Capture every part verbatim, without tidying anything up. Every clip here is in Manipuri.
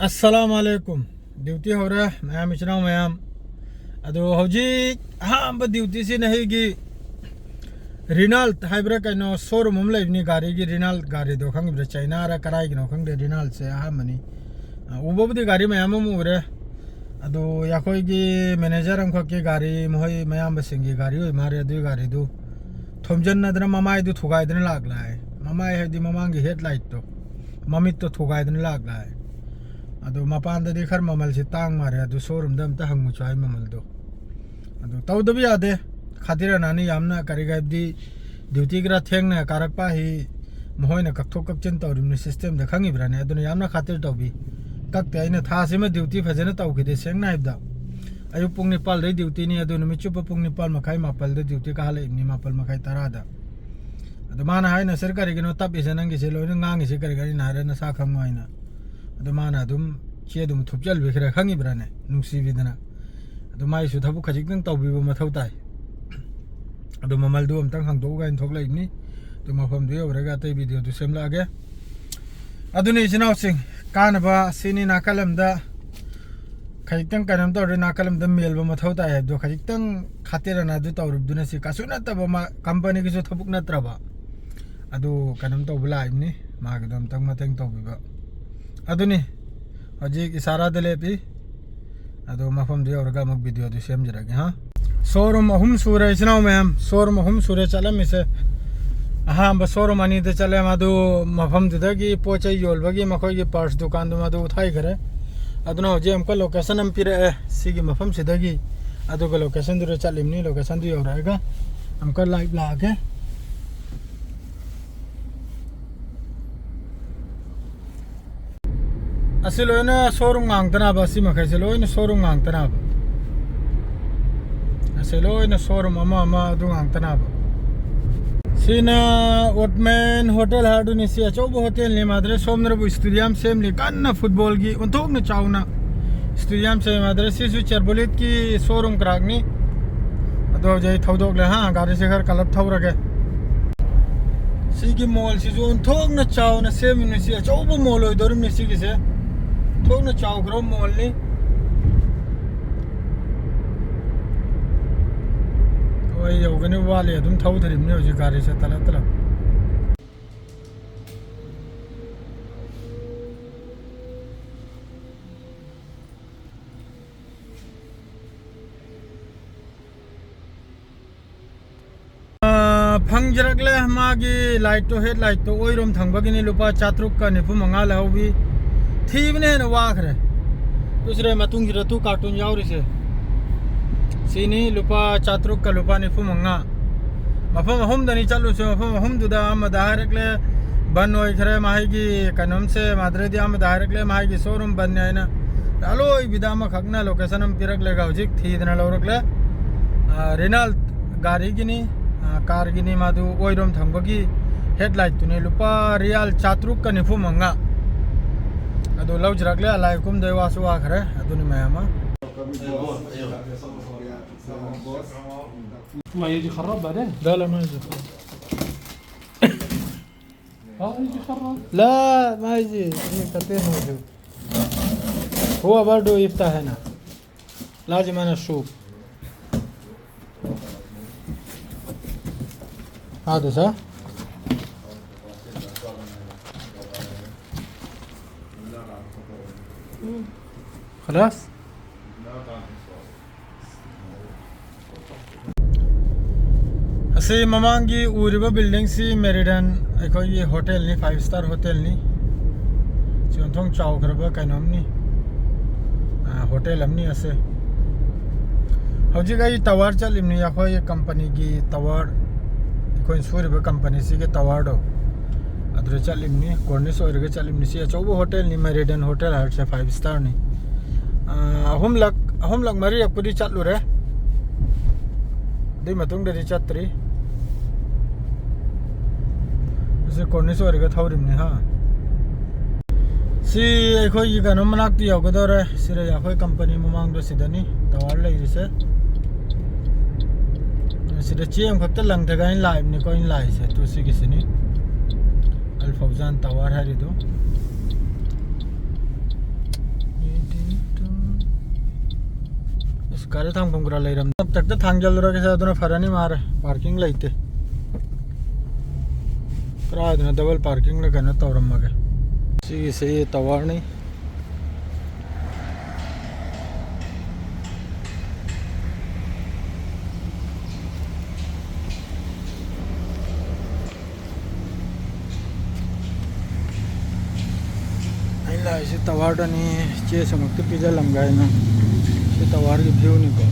ꯑꯁꯂꯥꯃꯨ ꯑꯂꯥꯏꯀꯨꯝ꯫ ꯗ꯭ꯌꯨꯇꯤ ꯍꯧꯔꯦ, ꯃꯌꯥꯝ, ꯏꯆꯤꯟ ꯏꯅꯥꯎ ꯃꯌꯥꯝ꯫ ꯑꯗꯣ ꯍꯧꯖꯤꯛ ꯑꯍꯥꯟꯕ ꯗ꯭ꯌꯨꯇꯤꯁꯤꯅ ꯑꯩꯒꯤ ꯔꯤꯅꯥꯜꯠ ꯍꯥꯏꯕ꯭ꯔꯥ ꯀꯩꯅꯣ, ꯁꯣꯔꯨꯝ ꯑꯃ ꯂꯩꯕꯅꯤ ꯒꯥꯔꯤꯒꯤ, ꯔꯤꯅꯥꯜꯠ ꯒꯥꯔꯤꯗꯣ ꯈꯪꯉꯤꯕ꯭ꯔꯥ? ꯆꯩꯅꯥꯔ ꯀꯔꯥꯏꯒꯤꯅꯣ ꯈꯪꯗꯦ, ꯔꯤꯅꯥꯜꯠꯁꯦ ꯑꯍꯥꯟꯕꯅꯤ꯫ ꯑ, ꯎꯕꯕꯨꯗꯤ ꯒꯥꯔꯤ ꯃꯌꯥꯝ ꯑꯃ ꯎꯔꯦ꯫ ꯑꯗꯣ ꯑꯩꯈꯣꯏꯒꯤ ꯃꯦꯅꯦꯖꯔ ꯑꯃꯈꯛꯀꯤ ꯒꯥꯔꯤ, ꯃꯈꯣꯏ ꯃꯌꯥꯝꯕꯁꯤꯡꯒꯤ ꯒꯥꯔꯤ ꯑꯣꯏ ꯃꯥꯜꯂꯦ꯫ ꯑꯗꯨꯒꯤ ꯒꯥꯔꯤꯗꯨ ꯊꯣꯝꯖꯤꯟꯅꯗꯅ ꯃꯃꯥꯏꯗꯨ ꯊꯨꯒꯥꯏꯗꯅ ꯂꯥꯛꯂꯥꯛꯑꯦ꯫ ꯃꯃꯥꯏ ꯍꯥꯏꯗꯤ ꯃꯃꯥꯡꯒꯤ ꯍꯦꯠꯂꯥꯏꯠꯇꯣ, ꯃꯃꯤꯠꯇꯣ ꯊꯨꯒꯥꯏꯗꯅ ꯂꯥꯛꯂꯥꯛꯑꯦ꯫ ꯑꯗꯣ ꯃꯄꯥꯟꯗꯗꯤ ꯈꯔ ꯃꯃꯜꯁꯦ ꯇꯥꯡ ꯃꯥꯜꯂꯦ꯫ ꯑꯗꯨ ꯁꯣꯔꯨꯝꯗ ꯑꯝꯇ ꯍꯪꯉꯨꯁꯨ ꯍꯥꯏ ꯃꯃꯜꯗꯣ꯫ ꯑꯗꯨ ꯇꯧꯗꯕ ꯌꯥꯗꯦ꯫ ꯈꯥꯇꯤꯔ ꯑꯅꯥꯅꯤ ꯌꯥꯝꯅ ꯀꯔꯤ ꯍꯥꯏꯕꯗꯤ ꯗ꯭ꯌꯨꯇꯤ ꯈꯔ ꯊꯦꯡꯅ ꯀꯥꯔꯛꯄ ꯍꯤ ꯃꯈꯣꯏꯅ ꯀꯛꯊꯣꯛ ꯀꯛꯆꯤꯟ ꯇꯧꯔꯤꯕꯅꯤ ꯁꯤꯁꯇꯦꯝꯗ, ꯈꯪꯉꯤꯕ꯭ꯔꯥꯅꯦ? ꯑꯗꯨꯅ ꯌꯥꯝꯅ ꯈꯥꯇꯤꯔ ꯇꯧꯕꯤ꯫ ꯀꯛꯇꯦ꯫ ꯑꯩꯅ ꯊꯥꯁꯤꯃ ꯗ꯭ꯌꯨꯇꯤ ꯐꯖꯅ ꯇꯧꯈꯤꯗꯦ, ꯁꯦꯡꯅ ꯍꯥꯏꯕꯗ꯫ ꯑꯌꯨꯛ ꯄꯨꯡ ꯅꯤꯄꯥꯜꯗꯩ ꯗ꯭ꯌꯨꯇꯤꯅꯤ, ꯑꯗꯨ ꯅꯨꯃꯤꯠ ꯆꯨꯞꯄ ꯄꯨꯡ ꯅꯤꯄꯥꯜ ꯃꯈꯥꯏ, ꯃꯥꯄꯜꯗ ꯗ꯭ꯌꯨꯇꯤ ꯀꯥꯍꯜꯂꯛꯏꯕꯅꯤ, ꯃꯥꯄꯜ ꯃꯈꯥꯏ, ꯇꯔꯥꯗ꯫ ꯑꯗꯣ ꯃꯥꯅ ꯍꯥꯏꯅ, "ꯁꯤꯔ, ꯀꯔꯤꯒꯤꯅꯣ ꯇꯞꯄꯤꯁꯦ? ꯅꯪꯒꯤꯁꯦ ꯂꯣꯏꯅ ꯉꯥꯡꯉꯤꯁꯦ ꯀꯔꯤꯒꯤꯅꯣ?" ꯑꯩꯅ ꯍꯥꯏꯔꯦ, "ꯅꯁꯥ ꯈꯪꯉꯣ" ꯍꯥꯏꯅ꯫ ꯑꯗꯣ ꯃꯥꯅ ꯑꯗꯨꯝ ꯆꯦ ꯑꯗꯨꯝ ꯊꯨꯞꯆꯜꯕꯤꯈ꯭ꯔꯦ, ꯈꯪꯉꯤꯕ꯭ꯔꯥꯅꯦ? ꯅꯨꯡꯁꯤꯕꯤꯗꯅ꯫ ꯑꯗꯣ ꯃꯥꯏꯁꯨ ꯊꯕꯛ ꯈꯖꯤꯛꯇꯪ ꯇꯧꯕꯤꯕ ꯃꯊꯧ ꯇꯥꯏ꯫ ꯑꯗꯣ ꯃꯃꯜꯗꯨ ꯑꯝꯇꯪ ꯍꯪꯗꯣꯛꯎ ꯀꯥꯏꯅ ꯊꯣꯛꯂꯛꯏꯕꯅꯤ꯫ ꯑꯗꯣ ꯃꯐꯝꯗꯨ ꯌꯧꯔꯒ ꯑꯇꯩ ꯚꯤꯗꯤꯑꯣꯗꯨ ꯁꯦꯝꯂꯛꯑꯒꯦ꯫ ꯑꯗꯨꯅꯤ ꯏꯆꯤꯟ ꯏꯅꯥꯎꯁꯤꯡ, ꯀꯥꯟꯅꯕ ꯁꯤꯅꯤ꯫ ꯅꯥꯀꯜ ꯑꯃꯗ ꯈꯖꯤꯛꯇꯪ ꯀꯩꯅꯣꯝ ꯇꯧꯔꯗꯤ ꯅꯥꯀꯜ ꯑꯃꯗ ꯃꯦꯜꯕ ꯃꯊꯧ ꯇꯥꯏ ꯍꯥꯏꯕꯗꯣ, ꯈꯖꯤꯛꯇꯪ ꯈꯥꯇꯦꯔꯅ ꯑꯗꯨ ꯇꯧꯔꯨꯕꯗꯨꯅ ꯁꯤ ꯀꯩꯁꯨ ꯅꯠꯇꯕ, ꯃꯥ ꯀꯝꯄꯅꯤꯒꯤꯁꯨ ꯊꯕꯛ ꯅꯠꯇ꯭ꯔꯕ꯫ ꯑꯗꯨ ꯀꯩꯅꯣꯝ ꯇꯧꯕ ꯂꯥꯛꯏꯕꯅꯤ, ꯃꯥꯒꯤꯗꯣ ꯑꯝꯇꯪ ꯃꯇꯦꯡ ꯇꯧꯕꯤꯕ꯫ ꯑꯗꯨꯅꯤ ꯍꯧꯖꯤꯛ ꯏꯁꯥꯔꯥꯗ ꯂꯦꯞꯄꯤ꯫ ꯑꯗꯣ ꯃꯐꯝꯗꯨ ꯌꯧꯔꯒ ꯑꯃꯨꯛ ꯚꯤꯗꯤꯑꯣꯗꯨ ꯁꯦꯝꯖꯔꯒꯦ, ꯍꯥ? ꯁꯣꯔꯨꯝ ꯑꯍꯨꯝ ꯁꯨꯔꯦ, ꯏꯆꯤꯟ ꯏꯅꯥꯎ ꯃꯌꯥꯝ, ꯁꯣꯔꯨꯝ ꯑꯍꯨꯝ ꯁꯨꯔꯦ ꯆꯠꯂꯝꯃꯤꯁꯦ꯫ ꯑꯍꯥꯟꯕ ꯁꯣꯔꯨꯝ ꯑꯅꯤꯗ ꯆꯠꯂꯦ, ꯃꯗꯨ ꯃꯐꯝꯗꯨꯗꯒꯤ ꯄꯣꯠ ꯆꯩ ꯌꯣꯜꯕꯒꯤ ꯃꯈꯣꯏꯒꯤ ꯄꯥꯔꯁ ꯗꯨꯀꯥꯟꯗꯨ ꯃꯗꯨ ꯎꯠꯊꯩꯈꯔꯦ꯫ ꯑꯗꯨꯅ ꯍꯧꯖꯤꯛ ꯑꯃꯨꯛꯀ ꯂꯣꯀꯦꯁꯟ ꯑꯃ ꯄꯤꯔꯛꯑꯦ ꯁꯤꯒꯤ ꯃꯐꯝꯁꯤꯗꯒꯤ, ꯑꯗꯨꯒ ꯂꯣꯀꯦꯁꯟꯗꯨꯗ ꯆꯠꯂꯤꯕꯅꯤ꯫ ꯂꯣꯀꯦꯁꯟꯗꯨ ꯌꯧꯔꯛꯑꯒ ꯑꯃꯨꯛꯀ ꯂꯥꯏꯚ ꯂꯥꯛꯑꯒꯦ꯫ ꯑꯁꯤ ꯂꯣꯏꯅ ꯁꯣꯔꯨꯝ ꯉꯥꯛꯇꯅꯕ, ꯑꯁꯤ ꯃꯈꯩꯁꯦ ꯂꯣꯏꯅ ꯁꯣꯔꯨꯝ ꯉꯥꯛꯇꯅꯕ꯫ ꯑꯁꯤ ꯂꯣꯏꯅ ꯁꯣꯔꯨꯝ ꯑꯃ ꯑꯃ ꯑꯗꯨ ꯉꯥꯛꯇꯅꯕ꯫ ꯁꯤꯅ ꯑꯣꯠꯃꯦꯟ ꯍꯣꯇꯦꯜ ꯍꯥꯏꯗꯨꯅꯤ꯫ ꯁꯤ ꯑꯆꯧꯕ ꯍꯣꯇꯦꯜꯅꯤ꯫ ꯃꯥꯗ꯭ꯔꯦ ꯁꯣꯝꯗꯅꯕꯨ ꯁ꯭ꯇꯦꯗꯤꯌꯝ ꯁꯦꯝꯂꯤ, ꯀꯟꯅ ꯐꯨꯠꯕꯣꯜꯒꯤ ꯑꯣꯟꯊꯣꯛꯅ ꯆꯥꯎꯅ ꯁ꯭ꯇꯦꯗꯤꯌꯝ ꯁꯦꯝꯂꯤ꯫ ꯃꯥꯗ꯭ꯔꯦ ꯁꯤꯁꯨ ꯆꯦꯔꯕꯣꯂꯤꯠꯀꯤ ꯁꯣꯔꯨꯝ ꯀ꯭ꯔꯥꯛꯅꯤ꯫ ꯑꯗꯣ ꯍꯧꯖꯤꯛ ꯑꯩ ꯊꯧꯗꯣꯛꯂꯦ, ꯍꯥ, ꯒꯥꯔꯤꯁꯦ ꯈꯔ ꯀꯜꯂꯞ ꯊꯧꯔꯒꯦ꯫ ꯁꯤꯒꯤ ꯃꯣꯜꯁꯤꯁꯨ ꯑꯣꯟꯊꯣꯛꯅ ꯆꯥꯎꯅ ꯁꯦꯝꯃꯤꯅꯤ꯫ ꯁꯤ ꯑꯆꯧꯕ ꯃꯣꯜ ꯑꯣꯏꯗꯧꯔꯤꯕꯅꯤ ꯁꯤꯒꯤꯁꯦ꯫ ꯊꯣꯛꯅ ꯆꯥꯎꯈ꯭ꯔꯕ ꯃꯣꯜꯅꯤ꯫ ꯍꯣꯏ, ꯌꯧꯒꯅꯤ, ꯋꯥꯠꯂꯤ, ꯑꯗꯨꯝ ꯊꯧꯊꯔꯤꯕꯅꯤ ꯍꯧꯖꯤꯛ ꯒꯥꯔꯤꯁꯦ ꯇꯂꯞ ꯇꯂꯞ꯫ ꯑꯥ, ꯐꯪꯖꯔꯛꯂꯦ꯫ ꯃꯥꯒꯤ ꯂꯥꯏꯠꯇꯣ, ꯍꯦꯠ ꯂꯥꯏꯠꯇꯣ ꯑꯣꯏꯔꯣꯝ ꯊꯪꯕꯒꯤꯅꯤ, ꯂꯨꯄꯥ ꯆꯥꯇ꯭ꯔꯨꯛꯀ ꯅꯤꯐꯨ ꯃꯉꯥ ꯂꯧꯍꯧꯋꯤ꯫ ꯊꯤꯕꯅ ꯍꯦꯟꯅ ꯋꯥꯈ꯭ꯔꯦ꯫ ꯇꯨ ꯁꯤꯗ ꯃꯇꯨꯡꯁꯤꯗ ꯇꯨ ꯀꯥꯔꯇꯨꯟ ꯌꯥꯎꯔꯤꯁꯦ꯫ ꯁꯤꯅꯤ ꯂꯨꯄꯥ ꯆꯥꯇ꯭ꯔꯨꯛꯀ ꯂꯨꯄꯥ ꯅꯤꯐꯨ ꯃꯉꯥ꯫ ꯃꯐꯝ ꯑꯍꯨꯝꯗꯅꯤ ꯆꯠꯂꯨꯁꯦ꯫ ꯃꯐꯝ ꯑꯍꯨꯝꯗꯨꯗ ꯑꯃꯗ ꯍꯥꯏꯔꯛꯂꯦ ꯕꯟ ꯑꯣꯏꯈ꯭ꯔꯦ, ꯃꯍꯩꯒꯤ ꯀꯩꯅꯣꯝꯁꯦ ꯃꯥꯗ꯭ꯔꯦꯗꯤ ꯑꯃꯗ ꯍꯥꯏꯔꯛꯂꯦ ꯃꯍꯩꯒꯤ ꯁꯣꯔꯨꯝ ꯕꯟꯅꯤ ꯍꯥꯏꯅ꯫ ꯑꯂꯣꯏꯕꯤꯗ ꯑꯃꯈꯛꯅ ꯂꯣꯀꯦꯁꯟ ꯑꯃ ꯄꯤꯔꯛꯂꯒ ꯍꯧꯖꯤꯛ ꯊꯤꯗꯅ ꯂꯧꯔꯛꯂꯦ꯫ ꯑꯥ, ꯔꯤꯅꯥꯜ ꯒꯥꯔꯤꯒꯤꯅꯤ, ꯑꯥ, ꯀꯥꯔꯒꯤꯅꯤ꯫ ꯃꯥꯗꯨ ꯑꯣꯏꯔꯣꯝ ꯊꯪꯕꯒꯤ ꯍꯦꯠ ꯂꯥꯏꯠꯇꯨꯅꯤ꯫ ꯂꯨꯄꯥ ꯔꯤꯌꯥꯜ ꯆꯥꯇ꯭ꯔꯨꯛꯀ ꯅꯤꯐꯨ ꯃꯉꯥ꯫ ꯑꯗꯨ ꯂꯧꯖꯔꯛꯂꯦ꯫ ꯑꯂꯥꯏ ꯀꯨꯝꯗꯣꯏ ꯋꯥꯁꯨ ꯋꯥꯈ꯭ꯔꯦ꯫ ꯑꯗꯨꯅꯤ ꯃꯌꯥꯝ ꯑꯃ꯫ ما يجي خراب بعدين. لا، لا، ما يجي خراب. اه، يجي خراب. لا، ما يجي. هي كتير موجود. هو برضو يفتح هنا. لازم أنا أشوف. هذا صح؟ خلاص؟ ꯑꯁꯤ ꯃꯃꯥꯡꯒꯤ ꯎꯔꯤꯕ buildingꯁꯤ Meridian ꯑꯩꯈꯣꯏꯒꯤ hotelꯅꯤ, five star hotelꯅꯤ꯫ ꯁꯤ ꯑꯣꯟꯊꯣꯛ ꯆꯥꯎꯈ꯭ꯔꯕ ꯀꯩꯅꯣꯝꯅꯤ, ꯑ, hotel ꯑꯃꯅꯤ ꯑꯁꯦ꯫ ꯍꯧꯖꯤꯛ ꯑꯩ tower ꯆꯠꯂꯤꯕꯅꯤ, ꯑꯩꯈꯣꯏ companyꯒꯤ tower, ꯑꯩꯈꯣꯏꯅ ꯁꯨꯔꯤꯕ companyꯁꯤꯒꯤ towerꯗꯣ, ꯑꯗꯨꯗ ꯆꯠꯂꯤꯕꯅꯤ꯫ Cornish ꯑꯣꯏꯔꯒ ꯆꯠꯂꯤꯕꯅꯤ꯫ ꯁꯤ ꯑꯆꯧꯕ hotelꯅꯤ, Meridian Hotel ꯍꯥꯏꯔꯤꯁꯦ, five starꯅꯤ꯫ ꯑ, ꯑꯍꯨꯝꯂꯛ, ꯑꯍꯨꯝꯂꯛ ꯃꯔꯤꯔꯛꯄꯨꯗꯤ ꯆꯠꯂꯨꯔꯦ, ꯑꯗꯨꯏ ꯃꯇꯨꯡꯗꯗꯤ ꯆꯠꯇ꯭ꯔꯤ꯫ ꯑꯁꯤ Cornish ꯑꯣꯏꯔꯒ ꯊꯧꯔꯤꯕꯅꯤ ꯍꯥ꯫ ꯁꯤ ꯑꯩꯈꯣꯏꯒꯤ ꯀꯩꯅꯣ ꯃꯅꯥꯛꯇ ꯌꯧꯒꯗꯧꯔꯦ꯫ ꯁꯤꯗ ꯑꯩꯈꯣꯏ company ꯃꯃꯥꯡꯗꯣ ꯁꯤꯗꯅꯤ tower ꯂꯩꯔꯤꯁꯦ꯫ ꯁꯤꯗ ꯆꯦ ꯑꯃꯈꯛꯇ ꯂꯪꯊꯒꯦ ꯍꯥꯏꯅ ꯂꯥꯛꯏꯕꯅꯤꯀꯣ ꯑꯩꯅ ꯂꯥꯛꯏꯁꯦ꯫ ꯇꯨ ꯁꯤꯒꯤꯁꯤꯅꯤ ꯑꯜ ꯐꯧꯖꯥꯟ tower ꯍꯥꯏꯔꯤꯗꯣ꯫ ꯒꯥꯔꯤ ꯊꯥꯡꯐꯝ ꯈꯔ ꯂꯩꯔꯝ, ꯃꯊꯛꯇ ꯊꯥꯡꯖꯜꯂꯨꯔꯒꯦ, ꯑꯗꯨꯅ ꯐꯔꯅꯤ꯫ ꯃꯥꯔꯦ, ꯄꯥꯔꯀꯤꯡ ꯂꯩꯇꯦ꯫ ꯀꯗꯥꯏꯗꯅꯣ ꯗꯕꯜ ꯄꯥꯔꯀꯤꯡꯂ ꯀꯩꯅꯣ ꯇꯧꯔꯝꯃꯒꯦ꯫ ꯁꯤꯒꯤꯁꯤ ꯇꯋꯥꯔꯅꯤ꯫ ꯑꯩꯅ ꯂꯥꯛꯏꯁꯦ ꯇꯋꯥꯔꯗꯅꯤ, ꯆꯦ ꯁꯃꯛꯇ ꯄꯤꯖꯜꯂꯝꯒꯦ ꯍꯥꯏꯅ꯫ ꯁꯤ ꯇꯋꯥꯔꯒꯤ ꯚ꯭ꯌꯨꯅꯤꯀꯣ꯫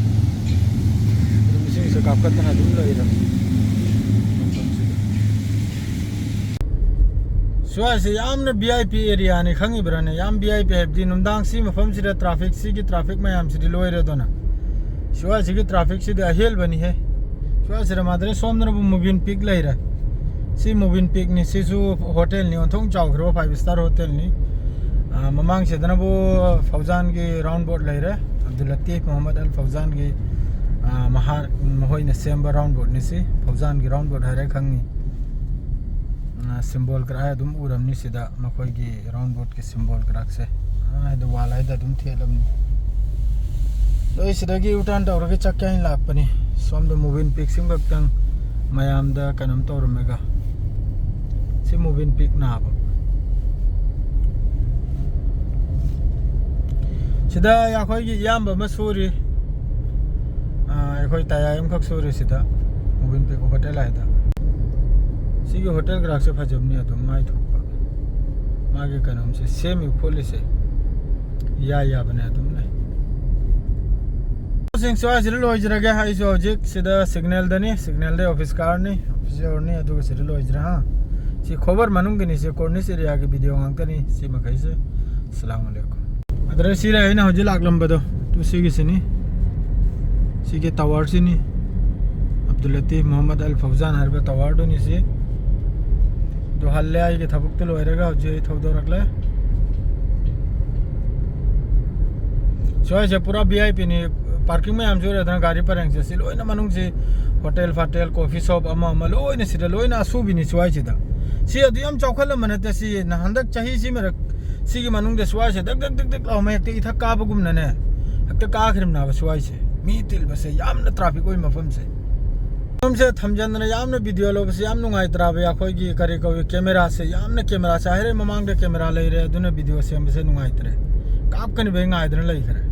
ꯑꯗꯨꯝ ꯏꯁꯤꯡꯁꯦ ꯀꯥꯞꯈꯠꯇꯅ ꯑꯗꯨꯝ ꯂꯩꯔꯦ ꯃꯐꯝꯁꯤꯗ꯫ ꯁ꯭ꯋꯥꯏꯁꯦ ꯌꯥꯝꯅ V I P areaꯅꯤ, ꯈꯪꯉꯤꯕ꯭ꯔꯥꯅꯦ? ꯌꯥꯝ V I P ꯍꯥꯏꯕꯗꯤ ꯅꯨꯡꯗꯥꯡ ꯁꯤ ꯃꯐꯝꯁꯤꯗ traffic, ꯁꯤꯒꯤ traffic ꯃꯌꯥꯝꯁꯤꯗꯤ ꯂꯣꯏꯔꯦꯗꯅ꯫ ꯁ꯭ꯋꯥꯏꯁꯤꯒꯤ trafficꯁꯤꯗꯤ ꯑꯍꯦꯜꯕꯅꯤꯍꯦ꯫ ꯁ꯭ꯋꯥꯏꯁꯤꯗ ꯃꯥꯗ꯭ꯔꯦ, ꯁꯣꯝꯗꯅꯕꯨ ꯃꯨꯕꯤꯟ ꯄꯤꯛ ꯂꯩꯔꯦ꯫ ꯁꯤ ꯃꯨꯕꯤꯟ ꯄꯤꯛꯅꯤ, ꯁꯤꯁꯨ ꯍꯣꯇꯦꯜꯅꯤ, ꯑꯣꯟꯊꯣꯛ ꯆꯥꯎꯈ꯭ꯔꯕ five star ꯍꯣꯇꯦꯜꯅꯤ꯫ ꯑꯥ, ꯃꯃꯥꯡꯁꯤꯗꯅꯕꯨ ꯐꯧꯖꯥꯟꯒꯤ round boat ꯂꯩꯔꯦ, ꯑꯕꯗꯨꯜ ꯂꯇꯤꯐ ꯃꯣꯍꯝꯃꯗ ꯑꯜ ꯐꯧꯖꯥꯟꯒꯤ, ꯑꯥ, ꯃꯍꯥꯛ, ꯃꯈꯣꯏꯅ ꯁꯦꯝꯕ round boatꯅꯤ ꯁꯤ꯫ ꯐꯧꯖꯥꯟꯒꯤ round boat ꯍꯥꯏꯔꯦ ꯈꯪꯉꯤ꯫ ꯑꯥ, symbol ꯀꯔꯥꯏ ꯑꯗꯨꯝ ꯎꯔꯝꯅꯤ ꯁꯤꯗ, ꯃꯈꯣꯏꯒꯤ round boatꯀꯤ symbol ꯀꯔꯥꯛꯁꯦ꯫ ꯑꯥ, ꯑꯗꯨ wall ꯍꯥꯏꯗ ꯑꯗꯨꯝ ꯊꯦꯠꯂꯕꯅꯤ꯫ ꯑꯗꯣ ꯑꯩ ꯁꯤꯗꯒꯤ U-turn ꯇꯧꯔꯒ ꯆꯠꯀꯦ ꯍꯥꯏꯅ ꯂꯥꯛꯄꯅꯤ꯫ ꯁꯣꯝꯗ ꯃꯨꯕꯤꯟ ꯄꯤꯛꯁꯤꯡ ꯈꯛꯇꯪ ꯃꯌꯥꯝꯗ ꯀꯩꯅꯣꯝ ꯇꯧꯔꯝꯃꯒ꯫ ꯁꯤ ꯃꯨꯕꯤꯟ ꯄꯤꯛ ꯅꯥꯕ꯫ ꯁꯤꯗ ꯑꯩꯈꯣꯏꯒꯤ ꯏꯌꯥꯝꯕ ꯑꯃ ꯁꯨꯔꯤ꯫ ꯑꯥ, ꯑꯩꯈꯣꯏ ꯇꯌꯥꯏ ꯑꯃꯈꯛ ꯁꯨꯔꯤ ꯁꯤꯗ, ꯃꯨꯕꯤꯟ ꯄꯤꯛ ꯍꯣꯇꯦꯜ ꯍꯥꯏꯗ꯫ ꯁꯤꯒꯤ ꯍꯣꯇꯦꯜ ꯒ꯭ꯔꯥꯛꯁꯦ ꯐꯖꯕꯅꯤ ꯑꯗꯨꯝ, ꯃꯥꯏ ꯊꯣꯛꯄ꯫ ꯃꯥꯒꯤ ꯀꯩꯅꯣꯝꯁꯦ ꯁꯦꯝꯃꯤ ꯈꯣꯠꯂꯤꯁꯦ ꯏꯌꯥ ꯌꯥꯕꯅꯦ ꯑꯗꯨꯝ ꯂꯩ꯫ ꯁꯤꯡ ꯁ꯭ꯋꯥꯏꯁꯤꯗ ꯂꯣꯏꯖꯔꯒꯦ꯫ ꯑꯩꯁꯨ ꯍꯧꯖꯤꯛ ꯁꯤꯗ signalꯗꯅꯤ, signalꯗꯩ office ꯀꯥꯔꯅꯤ, office ꯌꯧꯔꯅꯤ, ꯑꯗꯨꯒ ꯁꯤꯗ ꯂꯣꯏꯖꯔꯦ ꯍꯥ꯫ ꯁꯤ ꯈꯣꯕꯔ ꯃꯅꯨꯡꯒꯤꯅꯤ, ꯁꯤ corniche areaꯒꯤ video ꯉꯥꯛꯇꯅꯤ ꯁꯤ ꯃꯈꯩꯁꯦ꯫ ꯑꯁꯂꯥꯃꯨ ꯑꯂꯩꯀꯨꯝ꯫ ꯑꯗꯨꯗ ꯁꯤꯔꯦ ꯑꯩꯅ ꯍꯧꯖꯤꯛ ꯂꯥꯛꯂꯝꯕꯗꯣ, ꯇꯨ ꯁꯤꯒꯤꯁꯤꯅꯤ꯫ ꯁꯤꯒꯤ towerꯁꯤꯅꯤ, ꯑꯕꯗꯨꯜ ꯂꯇꯤꯐ ꯃꯣꯍꯝꯃꯗ ꯑꯜ ꯐꯧꯖꯥꯟ ꯍꯥꯏꯔꯤꯕ towerꯗꯨꯅꯤ ꯁꯤ꯫ ꯑꯗꯨ ꯍꯜꯂꯦ, ꯑꯩꯒꯤ ꯊꯕꯛꯇꯨ ꯂꯣꯏꯔꯒ ꯍꯧꯖꯤꯛ ꯑꯩ ꯊꯧꯗꯣꯔꯛꯂꯦ꯫ ꯁ꯭ꯋꯥꯏꯁꯦ ꯄꯨꯔꯥ V I Pꯅꯤ, parking ꯃꯌꯥꯝꯁꯨ ꯎꯔꯦꯗꯅ, ꯒꯥꯔꯤ ꯄꯔꯦꯡꯁꯦ꯫ ꯁꯤ ꯂꯣꯏꯅ ꯃꯅꯨꯡꯁꯤ hotel ꯐꯇꯦꯜ, coffee shop ꯑꯃ ꯑꯃ ꯂꯣꯏꯅ ꯁꯤꯗ ꯂꯣꯏꯅ ꯑꯁꯨꯕꯤꯅꯤ ꯁ꯭ꯋꯥꯏꯁꯤꯗ꯫ ꯁꯤ ꯑꯗꯨ ꯌꯥꯝ ꯆꯥꯎꯈꯠꯂꯝꯕ ꯅꯠꯇꯦ꯫ ꯁꯤ ꯅ-, ꯍꯟꯗꯛ ꯆꯍꯤꯁꯤ ꯃꯔꯛ ꯁꯤꯒꯤ ꯃꯅꯨꯡꯗ ꯁ꯭ꯋꯥꯏꯁꯦ ꯗꯛ ꯗꯛ ꯗꯛ ꯗꯛ ꯂꯥꯎ ꯃꯌꯦꯛꯇ ꯏꯊꯛ ꯀꯥꯕꯒꯨꯝꯅꯅꯦ, ꯍꯦꯛꯇ ꯀꯥꯈ꯭ꯔꯤꯕꯅꯦꯕ ꯁ꯭ꯋꯥꯏꯁꯦ꯫ ꯃꯤ ꯇꯤꯜꯕꯁꯦ ꯌꯥꯝꯅ traffic ꯑꯣꯏ ꯃꯐꯝꯁꯦ꯫ ꯃꯐꯝꯁꯦ ꯊꯝꯖꯟꯗꯅ ꯌꯥꯝꯅ video ꯂꯧꯕꯁꯦ ꯌꯥꯝ ꯅꯨꯡꯉꯥꯏꯇ꯭ꯔꯥꯕ? ꯑꯩꯈꯣꯏꯒꯤ ꯀꯔꯤ ꯀꯧꯏ, camera ꯁꯦ, ꯌꯥꯝꯅ camera ꯁꯦ ꯍꯥꯏꯔꯦ, ꯃꯃꯥꯡꯗ camera ꯂꯩꯔꯦ, ꯑꯗꯨꯅ video ꯁꯦꯝꯕꯁꯦ ꯅꯨꯡꯉꯥꯏꯇ꯭ꯔꯦ꯫ ꯀꯥꯞꯀꯅꯤꯕ ꯑꯩ ꯉꯥꯏꯗꯅ ꯂꯩꯈ꯭ꯔꯦ꯫